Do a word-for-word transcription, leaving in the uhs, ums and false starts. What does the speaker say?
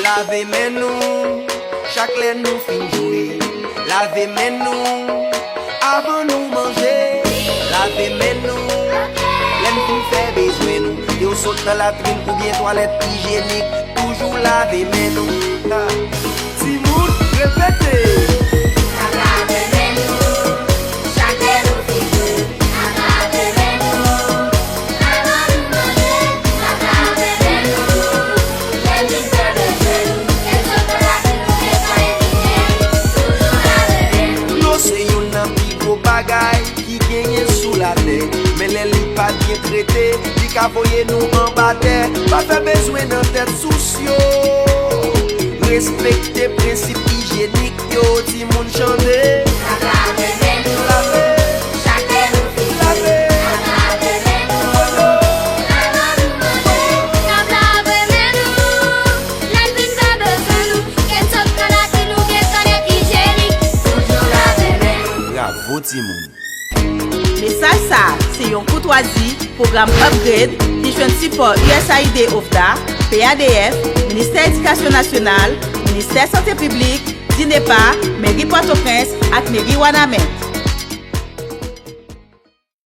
Lave men nou chak lè nou fin jwe. Lave men nou avan nou manje. Lave men nou lè n fin fè bezwen nou. Ke w sot nan latrin oubyen twalèt ijyenik, toujou lave men nou. Ha. Timoun, repete. N ap lave men nou chak lè nou fin jwe. N ap lave men nou avan nou manje. N ap lave men nou lè n fin fè bezwen nou. Ke sot nan latrin oubyen twalèt ijyenik, toujou lave men nou. Dlo se youn nan pi gwo bagay ki genyen sou latè. Men lè li pa byen trete, li ka voye nou anba tè. Pa fè bezwen nan tèt sous yo. Respekte prensip ijyenik yo, timoun, chante. N ap lave men nou. Lave. Chak lè nou fin jwe. Lave. N ap lave men nou. Woyo. Avan nou manje. N ap lave men nou. Lè n fin fè bezwen nou. Ke n sot nan latrin oubyen twalèt ijyenik, toujou lave men nou. Bravo, timoun. Mesaj sa a se yon koutwazi pwogram Upgrade ki jwenn sipò U S A I D, OFDA, P A D F, Ministè Edikasyon Nasyonal, Ministè Sante Piblik, DINEPA, Meri Pòtoprens ak Meri Wanament.